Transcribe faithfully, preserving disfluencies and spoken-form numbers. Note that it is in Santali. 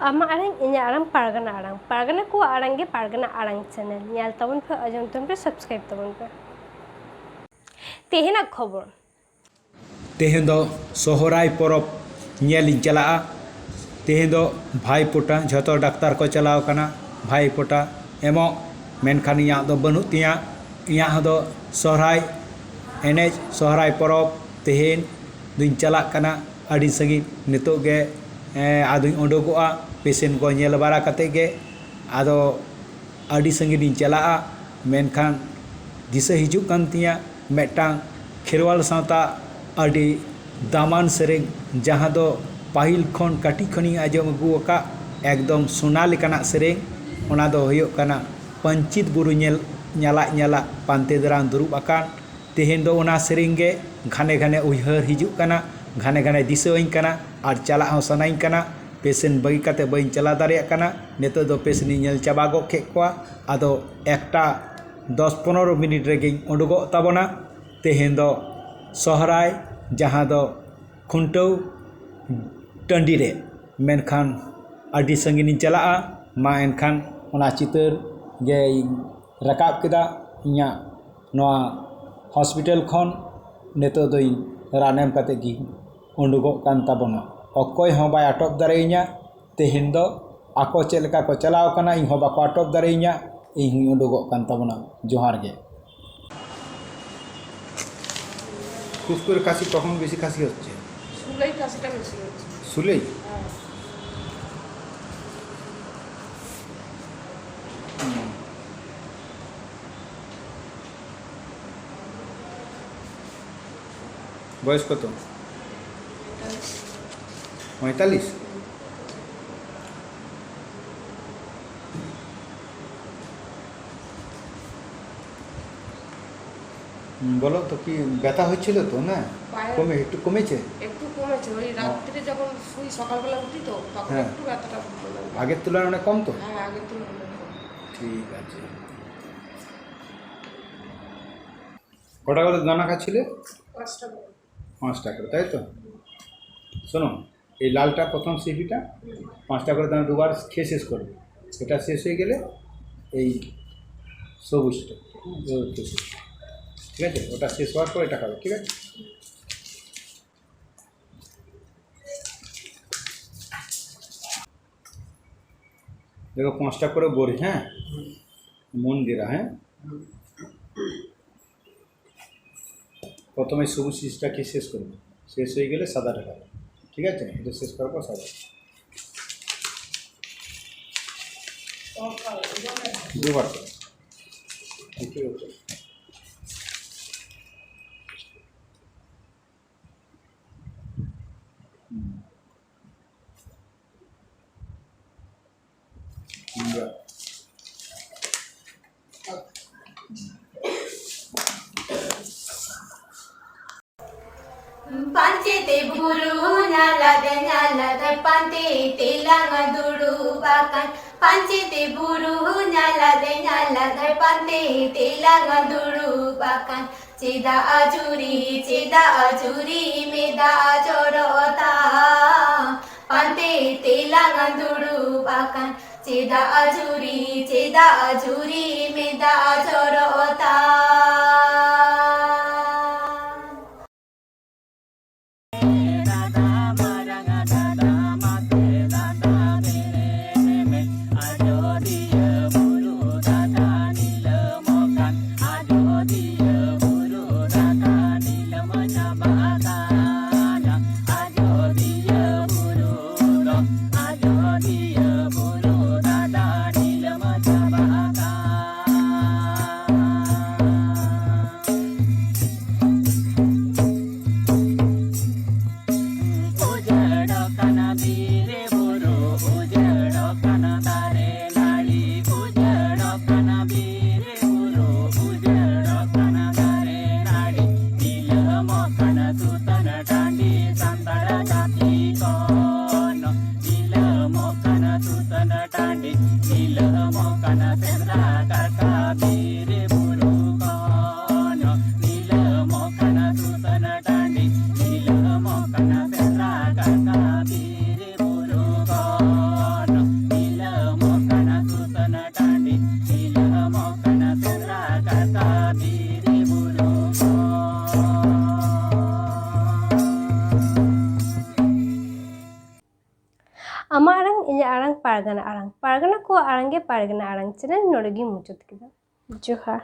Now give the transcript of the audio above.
ᱟᱢᱟᱜ ᱟᱲᱟᱝ, ᱤᱧᱟᱹᱜ ᱟᱲᱟᱝ, ᱯᱟᱨᱜᱟᱱᱟ ᱟᱲᱟᱝ᱾ ᱯᱟᱨᱜᱟᱱᱟ ᱠᱚᱣᱟᱜ ᱟᱲᱟᱝ ᱜᱮ ᱯᱟᱨᱜᱟᱱᱟ ᱟᱲᱟᱝ ᱪᱮᱱᱮᱞ᱾ ᱧᱮᱞ ᱛᱟᱵᱚᱱ ᱯᱮ, ᱟᱸᱡᱚᱢ ᱛᱟᱵᱚᱱ ᱯᱮ, ᱥᱟᱵᱥᱠᱨᱟᱭᱤᱵ ᱛᱟᱵᱚᱱ ᱯᱮ᱾ ᱛᱮᱦᱮᱧᱟᱜ ᱠᱷᱚᱵᱚᱨ᱾ ᱛᱮᱦᱮᱧ ᱫᱚ ᱥᱚᱦᱨᱟᱭ ᱯᱚᱨᱚᱵᱽ ᱧᱮᱞ ᱤᱧ ᱪᱟᱞᱟᱜᱼᱟ᱾ ᱛᱮᱦᱮᱧ ᱫᱚ ᱵᱷᱟᱭ ᱯᱷᱚᱴᱟ, ᱡᱷᱚᱛᱚ ᱰᱟᱠᱛᱟᱨ ᱠᱚ ᱪᱟᱞᱟᱣ ᱠᱟᱱᱟ ᱵᱷᱟᱭ ᱯᱷᱚᱴᱟ ᱮᱢᱚᱜ, ᱢᱮᱱᱠᱷᱟᱱ ᱤᱧᱟᱹᱜ ᱫᱚ ᱵᱟᱹᱱᱩᱜ ᱛᱤᱧᱟᱹ᱾ ᱤᱧᱟᱹᱜ ᱦᱚᱸ ᱫᱚ ᱥᱚᱦᱨᱟᱭ ᱮᱱᱮᱡ, ᱥᱚᱦᱨᱟᱭ ᱯᱚᱨᱚᱵᱽ ᱛᱮᱦᱮᱧ ᱫᱚᱧ ᱪᱟᱞᱟᱜ ᱠᱟᱱᱟ ᱟᱹᱰᱤ ᱥᱟᱺᱜᱤᱧ᱾ ᱱᱤᱛᱚᱜ ᱜᱮ, ᱮᱸ, ᱟᱫᱚᱧ ᱩᱰᱩᱠᱚᱜᱼᱟ, ᱯᱮᱥᱮᱱᱴ ᱠᱚ ᱧᱮᱞ ᱵᱟᱲᱟ ᱠᱟᱛᱮ ᱜᱮ᱾ ᱟᱫᱚ ᱟᱹᱰᱤ ᱥᱟᱺᱜᱤᱧᱤᱧ ᱪᱟᱞᱟᱜᱼᱟ, ᱢᱮᱱᱠᱷᱟᱱ ᱫᱤᱥᱟᱹ ᱦᱤᱡᱩᱜ ᱠᱟᱱ ᱛᱤᱧᱟᱹ ᱢᱤᱫᱴᱟᱝ ᱠᱷᱮᱨᱣᱟᱞ ᱥᱟᱶᱛᱟ ᱟᱹᱰᱤ ᱫᱟᱢᱟᱱ ᱥᱮᱨᱮᱧ, ᱡᱟᱦᱟᱸ ᱫᱚ ᱯᱟᱹᱦᱤᱞ ᱠᱷᱚᱱ, ᱠᱟᱹᱴᱤᱡ ᱠᱷᱚᱱᱤᱧ ᱟᱸᱡᱚᱢ ᱟᱹᱜᱩ ᱟᱠᱟᱫ, ᱮᱠᱫᱚᱢ ᱥᱚᱱᱟ ᱞᱮᱠᱟᱱᱟᱜ ᱥᱮᱨᱮᱧ᱾ ᱚᱱᱟ ᱫᱚ ᱦᱩᱭᱩᱜ ᱠᱟᱱᱟ, ᱯᱟᱹᱧᱪᱤᱛ ᱵᱩᱨᱩ ᱧᱮᱞ, ᱧᱟᱞᱟᱜ ᱧᱟᱞᱟᱜ ᱯᱟᱱᱛᱮ ᱫᱟᱨᱟᱢ ᱫᱩᱲᱩᱵ ᱟᱠᱟᱱ᱾ ᱛᱮᱦᱮᱧ ᱫᱚ ᱚᱱᱟ ᱥᱮᱨᱮᱧ ᱜᱮ ᱜᱷᱟᱱᱮ ᱜᱷᱟᱱᱮ ᱩᱭᱦᱟᱹᱨ ᱦᱤᱡᱩᱜ ᱠᱟᱱᱟ, ᱜᱷᱟᱱᱮ ᱜᱷᱟᱱᱮ ᱫᱤᱥᱟᱹᱣᱟᱹᱧ ᱠᱟᱱᱟ ᱟᱨ ᱪᱟᱞᱟᱜ ᱦᱚᱸ ᱥᱟᱱᱟᱧ ᱠᱟᱱᱟ᱾ ᱯᱮᱥᱮᱱᱴ ᱵᱟᱹᱜᱤ ᱠᱟᱛᱮ ᱵᱟᱹᱧ ᱪᱟᱞᱟᱣ ᱫᱟᱲᱮᱭᱟᱜ ᱠᱟᱱᱟ᱾ ᱱᱤᱛᱚᱜ ᱫᱚ ᱯᱮᱥᱮᱱᱴ ᱤᱧ ᱧᱮᱞ ᱪᱟᱵᱟ ᱜᱚᱫ ᱠᱮᱫ ᱠᱚᱣᱟ᱾ ᱟᱫᱚ ᱮᱠᱴᱟ ᱫᱚᱥ ᱯᱚᱱᱨᱚ ᱢᱤᱱᱤᱴ ᱨᱮᱜᱮᱧ ᱩᱰᱩᱠᱚᱜ ᱛᱟᱵᱚᱱᱟ᱾ ᱛᱮᱦᱮᱧ ᱫᱚ ᱥᱚᱦᱨᱟᱭ, ᱡᱟᱦᱟᱸ ᱫᱚ ᱠᱷᱩᱱᱴᱟᱹᱣ ᱴᱟᱺᱰᱤ ᱨᱮ, ᱢᱮᱱᱠᱷᱟᱱ ᱟᱹᱰᱤ ᱥᱟᱺᱜᱤᱧᱤᱧ ᱪᱟᱞᱟᱜᱼᱟ᱾ ᱢᱟ ᱮᱱᱠᱷᱟᱱ ᱚᱱᱟ ᱪᱤᱛᱟᱹᱨ ᱜᱮᱧ ᱨᱟᱠᱟᱵ ᱠᱮᱫᱟ ᱤᱧᱟᱹᱜ ᱱᱚᱣᱟ ᱦᱚᱥᱯᱤᱴᱟᱞ ᱠᱷᱚᱱ᱾ ᱱᱤᱛᱚᱜ ᱫᱚᱧ ᱨᱟᱱ ᱮᱢ ᱠᱟᱛᱮ ᱜᱤᱧ ᱩᱰᱩᱠᱚᱜ ᱠᱟᱱ ᱛᱟᱵᱚᱱᱟ᱾ ᱚᱠᱚᱭ ᱦᱚᱸ ᱵᱟᱭ ᱟᱴᱚᱠ ᱫᱟᱲᱮᱭᱟᱹᱧᱟ᱾ ᱛᱮᱦᱮᱧ ᱫᱚ ᱟᱠᱚ ᱪᱮᱫ ᱞᱮᱠᱟ ᱠᱚ ᱪᱟᱞᱟᱣ ᱠᱟᱱᱟ, ᱤᱧ ᱦᱚᱸ ᱵᱟᱠᱚ ᱟᱴᱚᱠ ᱫᱟᱲᱮᱭᱟᱹᱧᱟ᱾ ᱤᱧ ᱦᱚᱸᱧ ᱩᱰᱩᱠᱚᱜ ᱠᱟᱱ ᱛᱟᱵᱚᱱᱟ᱾ ᱡᱚᱦᱟᱨ ᱜᱮ᱾ কুকুর কাশি কখন বেশি কাশি হচ্ছে? শুলেই কাশিটা বেশি হচ্ছে। শুলেই? হ্যাঁ। হুম। বয়স কত? পঁয়তাল্লিশ। হুম, বলো তো, কি ব্যথা হচ্ছিল তো, না? পায়ে কমে, একটু কমেছে? একটু কমেছে, ওই ও। রাত্রে যখন শুই, সকালবেলা উঠি তো, তখন হ্যাঁ। একটু ব্যথাটা মনে হয়। আগের তুলনায় অনেক কম তো? হ্যাঁ, আগের তুলনায় অনেক কম। ঠিক আছে। কটা করে দানা খাচ্ছিলে? পাঁচটা করে। পাঁচটা করে, তাই তো? শোনো, এই লালটা প্রথম সিপিটা, হুম। পাঁচটা করে দানা দুবার খেয়ে শেষ করবে। এটা শেষ হয়ে গেলে এই সবুজটা, হুম, সবুজটা শেষ। ঠিক আছে, ওটা শেষ হওয়ার পর এটা খাবে, ঠিক আছে? দেখো, পাঁচটা করে বড়ি, হ্যাঁ, মন দিরা, হ্যাঁ। প্রথমে সবুজ সিজটা খেয়ে শেষ করবে, শেষ হয়ে গেলে সাদাটা খাবে। ঠিক আছে, এটা শেষ করার পর সাদা। দুবার করে। একটু একটু। হুম। ᱦᱩᱸ᱾ ᱯᱟᱧᱪᱮᱛᱮ ᱵᱩᱨᱩ ᱧᱟᱞᱟᱫ ᱧᱟᱞᱟᱫ ᱯᱟᱱᱛᱮ ᱛᱮᱞᱟᱝ ᱫᱩᱲᱩᱵ ᱟᱠᱟᱱ᱾ ᱯᱟᱧᱪᱮᱛᱮ ᱵᱩᱨᱩ ᱧᱟᱞᱟᱫ ᱧᱟᱞᱟᱫ ᱯᱟᱱᱛᱮ ᱛᱮᱞᱟᱝ ᱫᱩᱲᱩᱵ ᱟᱠᱟᱱ᱾ ᱪᱮᱫᱟᱜ ᱟᱹᱪᱩᱨᱤ, ᱪᱮᱫᱟᱜ ᱟᱹᱪᱩᱨᱤ ᱢᱮᱫᱟᱜ ᱡᱚᱨᱚᱜ ᱛᱟᱢ? ᱯᱟᱱᱛᱮ ᱛᱮᱞᱟᱝ ᱫᱩᱲᱩᱵ ᱟᱠᱟᱱ᱾ ᱪᱮᱫᱟᱜ ᱟᱹᱪᱩᱨᱤ, ᱪᱮᱫᱟᱜ ᱟᱹᱪᱩᱨᱤ ᱢᱮᱫᱟᱜ ᱡᱚᱨᱚᱜ ᱛᱟᱢ? ᱧᱤᱞᱟᱹᱢᱚᱜ ᱠᱟᱱᱟ ᱥᱮᱸᱫᱽᱨᱟ ᱠᱟᱨᱠᱟ ᱵᱤᱨ ᱵᱩᱨᱩ ᱠᱷᱚᱱ, ᱧᱤᱞᱟᱹᱢᱚᱜ ᱠᱟᱱᱟ ᱥᱩᱛᱟᱹᱱ ᱴᱟᱺᱰᱤ, ᱧᱤᱞᱟᱹᱢᱚᱜ ᱠᱟᱱᱟ ᱥᱮᱸᱫᱽᱨᱟ ᱠᱟᱨᱠᱟ ᱵᱤᱨ ᱵᱩᱨᱩ ᱠᱷᱚᱱ, ᱧᱤᱞᱟᱹᱢᱚᱜ ᱠᱟᱱᱟ ᱥᱩᱛᱟᱹᱱ ᱴᱟᱺᱰᱤ, ᱧᱤᱞᱟᱹᱢᱚᱜ ᱠᱟᱱᱟ ᱥᱮᱸᱫᱽᱨᱟ ᱠᱟᱨᱠᱟ ᱵᱤᱨ ᱵᱩᱨᱩ ᱠᱷᱚᱱ᱾ ᱟᱢᱟᱜ ᱟᱲᱟᱝ, ᱤᱧᱟᱹᱜ ᱟᱲᱟᱝ, ᱯᱟᱨᱜᱟᱱᱟ ᱟᱲᱟᱝ᱾ ᱯᱟᱨᱜᱟᱱᱟ ᱠᱚᱣᱟᱜ ᱟᱲᱟᱝ ᱜᱮ ᱯᱟᱨᱜᱟᱱᱟ ᱟᱲᱟᱝ ᱪᱮᱱᱮᱞ ᱱᱚᱰᱮ ᱜᱤᱧ ᱢᱩᱪᱟᱹᱫ ᱠᱮᱫᱟ᱾ ᱡᱚᱦᱟᱨ᱾